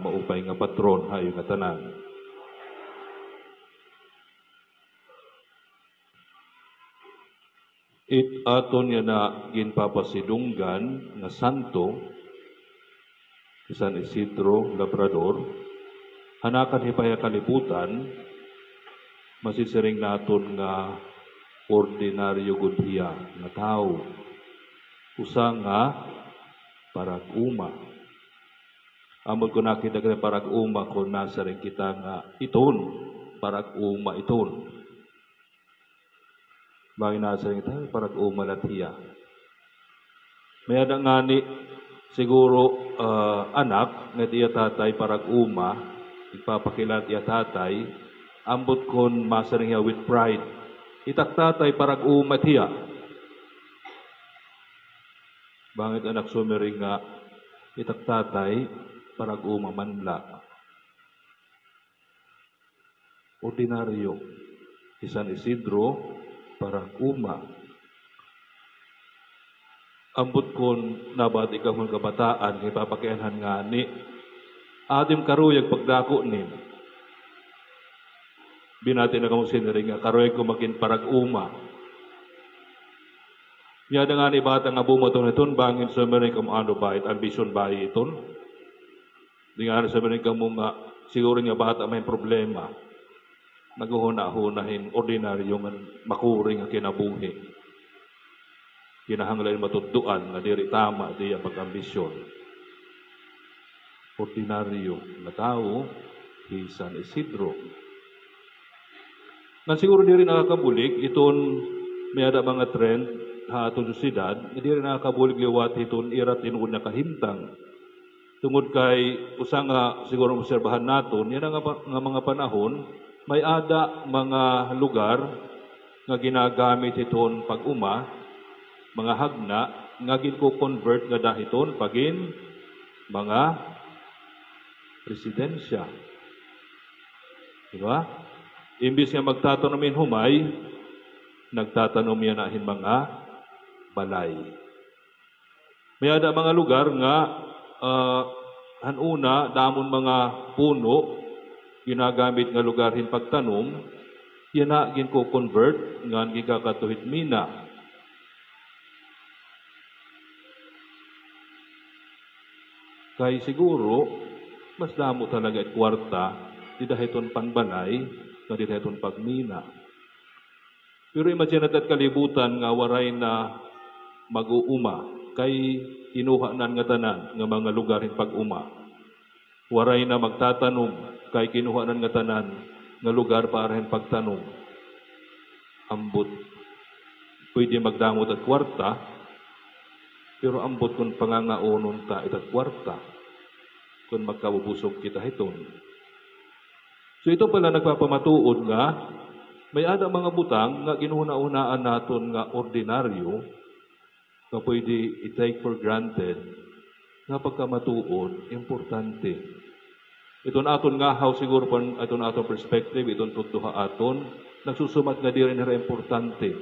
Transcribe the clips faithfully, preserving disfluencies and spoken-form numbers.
Maupay nga patron ha iyo ngatanan. It aton yana ginpapasidunggan nga santo, hi San Isidro Labrador, ha nakanhi pa hiya kalibutan, masisiring naton nga ordinaryo gud hiya nga tawo. Usa nga parag-uma. Ambot kon nakita kita parag-uma, kon nasiring kita nga iton, parag-uma iton. Bangin nasiring kita, parag-uma la hiya. May-ada ngani siguro, ah, anak nga it iya tatay parag-uma, nagpapakilala it iya tatay, ambot kon masiring hiya with pride, "It ak tatay parag-uma hiya." Bangin it anak sumiring nga, "It ak tatay parag-uma man la." Ordinaryo, hi San Isidro parag-uma. Ambot kon nabati kamo hin kabataan, kay papakianhan ngani, "Adi im karuyag pagdako nim." Binati na kamo siniring nga, "Karuyag ko magin parag-uma." May-ada ngani bata nga bumaton hiton, bangin sumiring kamo, "Ano ba it ambisyon ba iton?" Di ngani sumiring kamo nga, siguro nga bata may problema. Naghuhunahuna hin ordinaryo ngan makuri nga kinabuhi. Kinahanglan matudloan nga diri tama it iya pag-ambisyon. Ordinaryo nga tawo, hi San Isidro. Ngan siguro diri nakakabulig iton may-ada mga trend ha aton sosyedad, nga diri nakakabulig liwat hiton ira tinuod nga kahimtang. Tungod kay usa nga siguro maobserbahan naton, yana nga pa-, nga mga panahon, may-ada mga lugar nga ginagamit hiton pag-uma, mga hagna, nga ginko-convert ngada hiton pagin mga residensya. Di ba? Imbis nga magtatanom hin humay, nagtatanom yana hin mga balay. May-ada mga lugar nga, ah, han una, damo nga mga puno, ginagamit nga lugar hin pagtanom, yana ginko-convert ngan ginkakadto hit mina. Kay siguro, mas damo talaga it kwarta dida hiton panbalay nga dida hiton pagmina. Pero imagine naton it kalibutan nga waray na mag-uuma, kay kinuha na an ngatanan nga mga lugar hin pag-uma. Waray na magtatanom, kay kinuha na an ngatanan nga lugar para hin pagtanom. Ambot, pwede magdamo it kwarta, pero ambot kon pangangaunon ta it kwarta, kon magkabubusog kita hiton. So, ito pala nagpapamatuod nga may-ada mga butang nga ginhunahunaan naton nga ordinaryo, nga pwede i-take for granted, nga pagkamatuod, importante. Iton aton ngahaw siguro, pan-, iton aton perspective, iton tudlo ha aton, nagsusumat nga diri hira importante.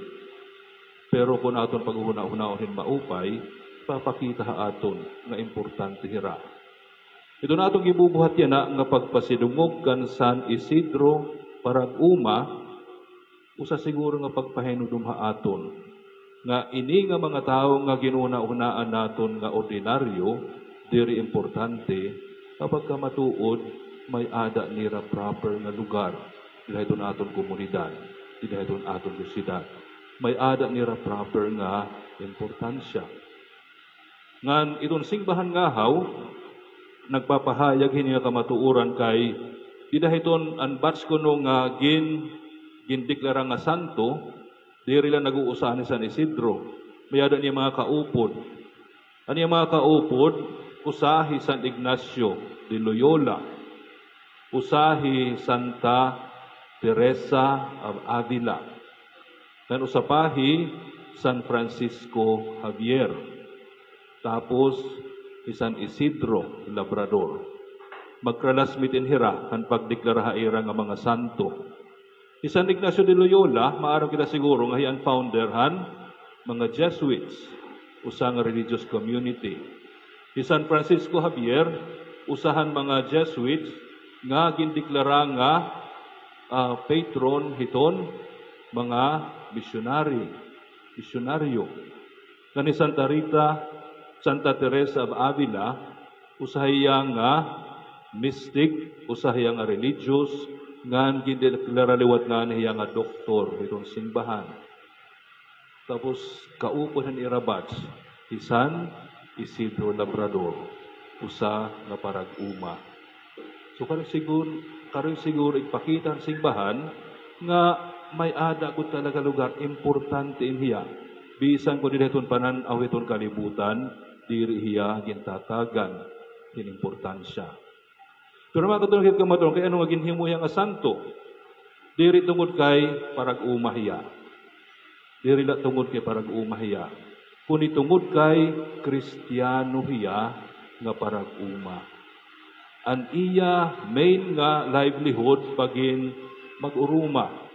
Pero kon aton paghuhunahunaon hin maupay, papakita ha aton nga importante hira. Iton aton gibubuhat yana nga pagpasidungog kan San Isidro parag-uma, usa siguro nga pagpahinumdom ha aton nga ini nga mga tawo nga ginhunahunaan naton nga ordinaryo, diri importante, nga pagkamatuod, may-ada nira proper nga lugar dida hiton aton komunidad, dida hiton aton sosyedad. May-ada nira proper nga importansya. Ngan iton singbahan ngahaw, nagpapahayag hini nga kamatuoran kay dida hiton an batch kuno nga gin-, gindeklara nga santo, diri la nag-uusa ni San Isidro. May-ada niya mga kaupod. An iya mga kaupod, usa hi San Ignacio de Loyola, usa hi Santa Teresa of Avila, ngan usa pa hi San Francisco Javier, tapos hi San Isidro Labrador. Magklasmate hira han pagdeklara ha ira nga mga santo. Hi San Ignacio de Loyola, maaram kita siguro nga hi an founder han mga Jesuits, usa nga religious community. Hi San Francisco Javier, usa han mga Jesuits nga gindeklara nga, ah, patron hiton mga misyonary, misyonaryo. Ngan hi Santa Rita, Santa Teresa of Avila, usa hiya nga mystic, usa hiya nga religious, ngan gindeklara liwat ngani hiya nga doktor hiton simbahan. Tapos, kaupod han ira batch, hi San Isidro Labrador, usa nga parag-uma. So, karon siguro, karon siguro igpakita han simbahan nga may-ada gud talaga lugar, importante in hiya. Bisan kon diri hiton panan-aw hiton kalibutan, diri hiya gintatagan hin importansya. Pero mga katunog, kay ano nga ginhimo hiya nga santo? Diri tungod kay parag-uma hiya. Diri la tungod kay parag-uma hiya. Kundi tungod kay Kristiyano hiya nga parag-uma. An iya main nga livelihood pagin mag-uruma.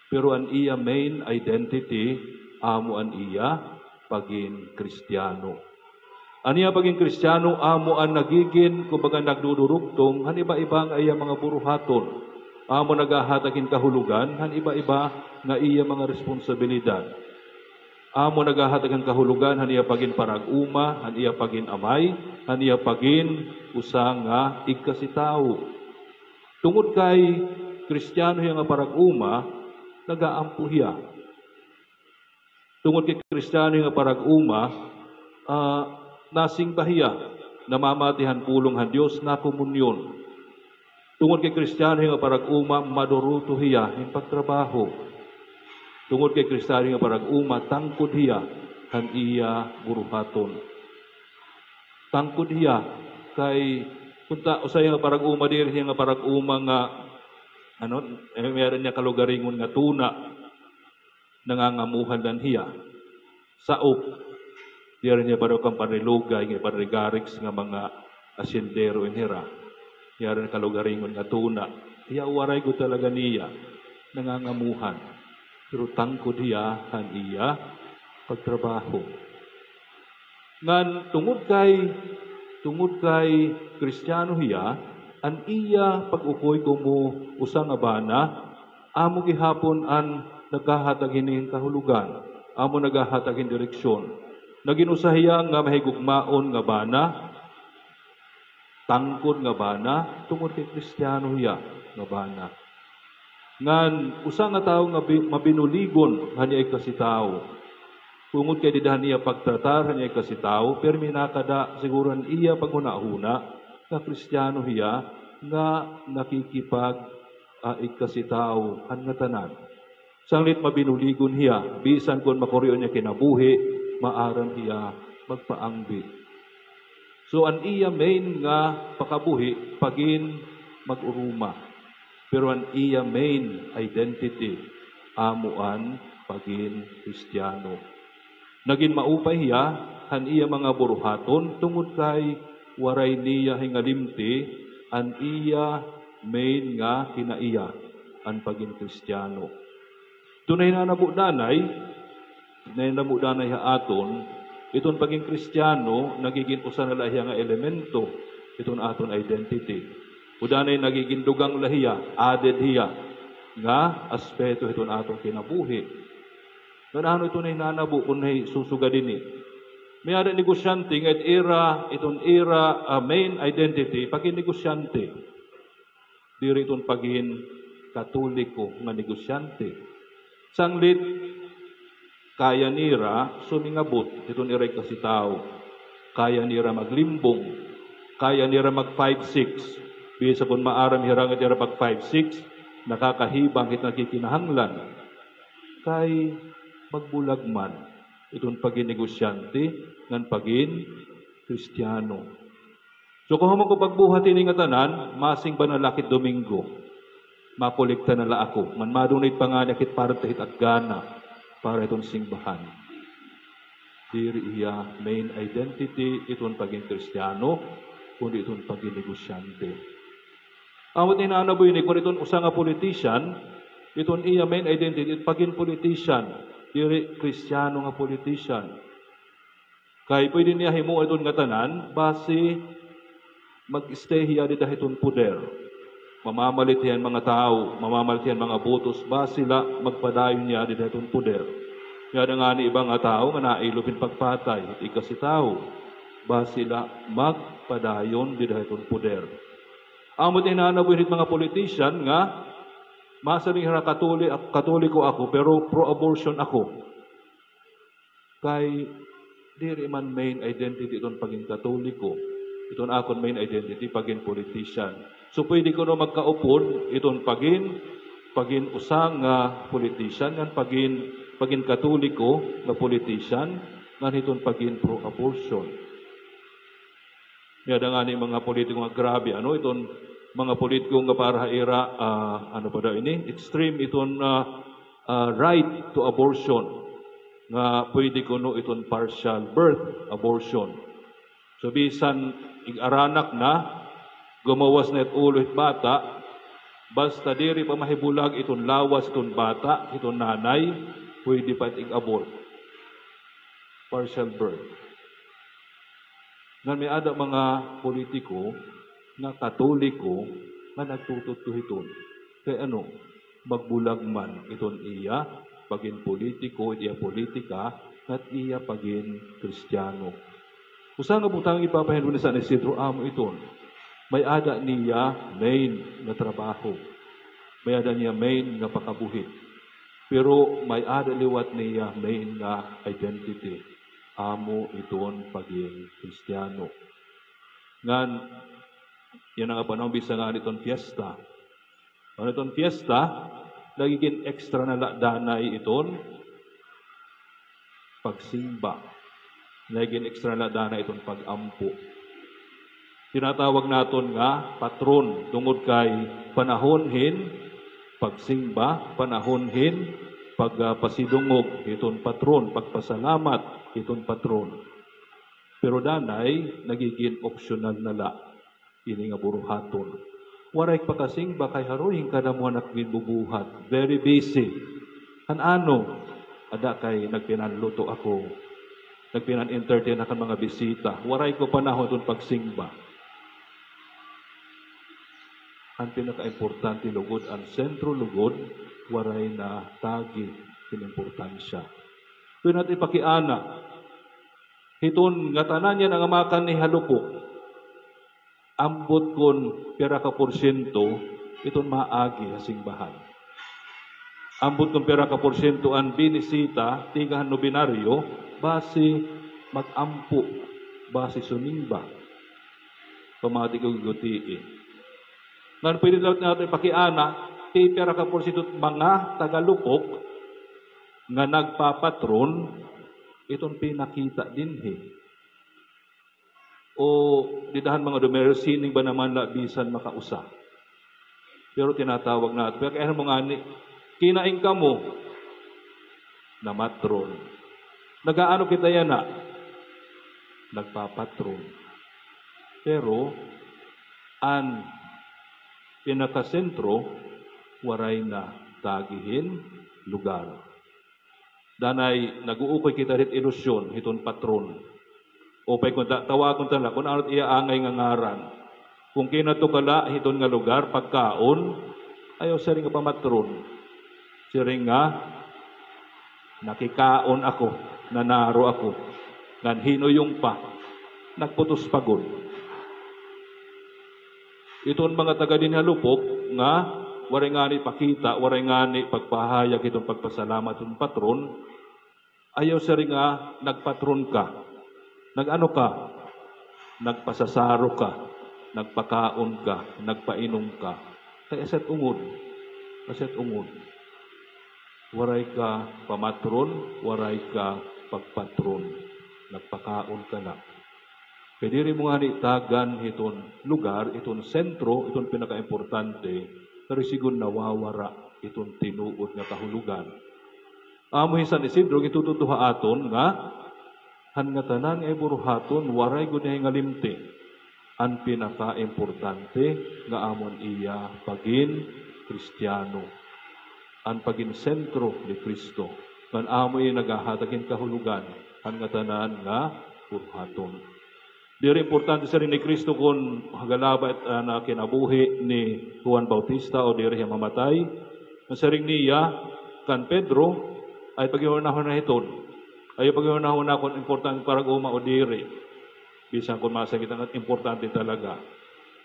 Pero an iya main identity amo an iya pagin Kristiyano. An iya pagin Kristiyano amo an nagigin, kumbaga, nagdudurugtong han iba-iba nga iya mga buruhaton. Amo naghahatag hin kahulogan han iba-iba nga iya mga responsibilidad. Amo naghahatag hin kahulogan han iya pagin parag-uma, han iya pagin amay, han iya pagin usa nga igkasitawo. Tungod kay Kristiyano hiya nga parag-uma, nagaampo hiya. Tungod kay Kristiyano hiya nga parag-uma, ah, nasimba hiya, namamati han pulong han Dios, nakomunyon. Tungod kay Kristiyano hiya nga parag-uma, maduruto hiya hin pagtrabaho. Tungod kay Kristiyano hiya nga parag-uma, tangkod hiya han iya buruhaton. Tangkod hiya kay, kunta, usa hiya nga parag-uma, diri hiya nga parag-uma nga, ano, eh, meron niya kalugaringon nga tuna. Nangangamuhan la hiya. Saop. Diri niya pareho kan Padre Lugay, nga Padre Garix nga mga asyendero in hira. Yari na kalugaringon nga tuna. Hiya waray gud talaga niya. Nangangamuhan. Pero tangkod hiya han iya pagtrabaho. Ngan tungod kay, tungod kay Kristiyano hiya, an iya pag-ukoy komo usa nga bana, amo gihapon an naghahatag hini hin kahulogan, amo naghahatag hin direksyon. Nagin usa hiya nga mahigugmaon nga bana, tangkod nga bana, tungod kay Kristiyano hiya nga bana. Ngan usa nga tawo nga bi-, mabinuligon han iya ikasitawo. Tungod kay dida han iya pagtratar han iya ikasitawo, pirmi nakada siguro han iya paghunahuna nga Kristiyano hiya nga nakikipag, ah, ikasitawo han ngatanan. Sanglit mabinuligon hiya, bisan kon makuryo an iya kinabuhi, maaram hiya magpaangbi. So, an iya main nga pakabuhi, pagin mag-uruma. Pero an iya main identity, amo an pagin Kristiyano. Nagin maupay hiya han iya mga buruhaton tungod kay waray niya hingalimti an iya main nga kinaiya, an pagin Kristiyano. Tunay na nabudanay, Nahinabo danay ha aton, iton pagin Kristiyano, nagigin usa na la hiya nga elemento iton aton identity. O danay nagigin dugang la hiya, added hiya, nga aspeto hiton aton kinabuhi. Ngan ano iton nahinanabo kon nahisusugad ini? May-ada negosyante nga it ira, iton ira, ah, main identity, pagin negosyante. Diri iton pagin Katoliko nga negosyante. Sanglit, kaya nira sumingabot hiton ira ikasitawo. Kaya nira maglimbong. Kaya nira mag five six. Bisan kon maaram hira nga it ira pag five six, nakakahibang hit nakikinahanglan. Kay magbulag man iton pagin negosyante ngan pagin Kristiyano. So, kon human ko pagbuhat hini ngatanan, masing ba na la ak hit Domingo? Makolekta na la ako. Ngan madunit pa ngani ak hit parte hit agana para hiton simbahan. Diri iya main identity iton pagin Kristiyano, kundi iton pagin negosyante. Amo it nahinanabo ini, kon iton usa nga politician, iton iya main identity, it pagin politician, diri Kristiyano nga politician. Kay pwede niya himuon iton ngatanan, basi mag-stay hiya dida hiton poder. Mamamalit hiya hin mga tawo, mamamalit hiya hin mga botos, basi la magpadayon hiya dida hiton poder. May-ada ngani iba nga tawo nga nailob hin pagpatay, hit igkasi tawo, basi la magpadayon dida hiton poder. Amo it hinanabo hit mga politician nga, masiring hira, Katoli-, Katoliko ako, pero pro-abortion ako. Kay diri man main identity iton pagin Katoliko. Iton akon main identity, pagin politician. So, pwede kuno magkaupod iton pagin, pagin usa nga politician, ngan pagin, pagin Katoliko nga politician, ngan hiton pagin pro-abortion. May-ada ngani mga politiko nga grabe, ano, iton mga politiko nga para ha ira, ah, ano pa daw ini? Extreme iton, ah, ah, right to abortion, nga pwede kuno iton partial birth abortion. So, bisan ig-aranak na, gumawas na it ulo hit bata, basta diri pa mahibulag iton lawas hiton bata, hiton nanay, pwede pa it ig-abort. Partial birth. Ngan may-ada mga politiko nga Katoliko nga nagtututdo hiton. Kay ano, magbulag man iton iya pagin politiko, it iya politika, ngan it iya pagin Kristiyano. Usa nga butang ipapahinumdom ni San Isidro amo iton. May-ada niya main nga trabaho. May-ada niya main nga pakabuhi. Pero may-ada liwat niya main nga identity. Amo iton pagin Kristiyano. Ngan yana nga panahon, bisan ngani iton fiesta. Ano iton fiesta, nagigin extra na la danay iton pagsingba. Nagigin extra na la danay iton pag-ampo. Tinatawag naton nga patron, tungod kay panahon hin pagsingba, panahon hin pag-, ah, pasidungog hiton patron, pagpasalamat hiton patron. Pero danay, nagigin optional na la ini nga buruhaton. Waray pakasingba kay haroy hin kadamo han ak ginbubuhat. Very busy. Han ano, ada kay nagpinanluto ako. Nagpinan-entertain ako han mga bisita. Waray ko panahon iton pagsingba. An pinakaimportante lugod, an sentro lugod, waray na tagi hin importansya. Pwede naton ipakiana, hiton ngatanan yana nga makanhi ha lupok, ambot kon pira ka porsyento iton maagi ha singbahan. Ambot kon pira ka porsyento an binisita tikang han nobenaryo, basi mag-ampo, basi sumingba. Pamati ko gigutii. Ngan pwede daw naton ipakiana, ti pira ka porsyento mga taga-Lupok nga nagpapatron iton pinakita dinhi. O dida han mga Dumeros, sining ba naman la bisan makausa. Pero tinatawag naton. Pero kay ano mo ngani, kinain kamo, namatron. Nagaano kita yana? Nagpapatron. Pero, an pinakasentro, waray na tagi hin lugar. Danay nag-uukoy kita hit ilusyon hiton patron. Upay kon ta-, tawagon ta la kon ano it iya angay nga ngaran. Kon kinadto ka la hiton nga lugar, pagkaon, ayaw siring nga pamatron. Siring nga, nakikaon ako, nanaro ako, ngan hinuyong pa, nagputos pa gud. Iton mga taga dinhi ha Lupok nga waray ngani pakita, waray ngani pagpahayag hiton pagpasalamat hiton patron, ayaw siring nga nagpatron ka. Nag-ano ka? Nagpasasaro ka, nagpakaon ka, nagpainom ka. Kay asya it ungod. Asya it ungod. Waray ka pamatron, waray ka pagpatron. Nagpakaon ka la. Kay diri mo ngani tagan hiton lugar, iton sentro, iton pinakaimportante, pero sigon nawawara iton tinuod nga kahulogan. Amo hi San Isidro, gintutudlo ha aton nga han ngatanan nga iya buruhaton, waray gud niya hingalimti an pinakaimportante nga amo an iya pagin Kristiyano, an pagin sentro ni Cristo, ngan amo ini nagahatag hin kahulogan han ngatanan nga buruhaton. Diri importante, siring ni Kristo, kon hagalaba it, ah, na kinabuhi ni Juan Bautista o diri hiya mamatay. Siring niya kan Pedro, ay paghihunahuna hiton. Ay paghihunahuna kon importante parag-uma o diri. Bisan kon masakit, an importante talaga.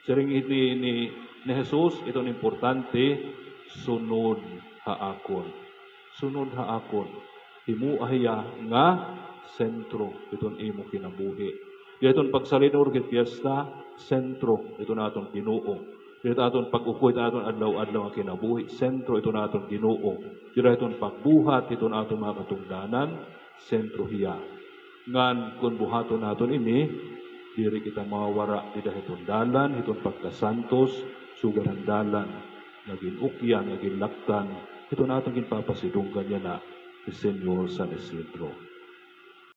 Siring ni, ni, ni Jesus, iton importante, sunod ha akon. Sunod ha akon. Himoa hiya nga sentro hiton imo kinabuhi. Dida hiton pagsalinor hit piyesta, sentro hiton aton Ginoo. Dida hiton pag-ukoy hiton aton adlaw-adlaw nga kinabuhi, sentro hiton aton Ginoo. Dida hiton pagbuhat hiton aton mga katungdanan, sentro hiya. Ngan kon buhaton naton ini, diri kita mawara dida hiton dalan hiton pagkasantos, sugad han dalan nga gin-ukyan, nga ginlaktan hiton aton ginpapasidunggan yana hi Señor San Isidro.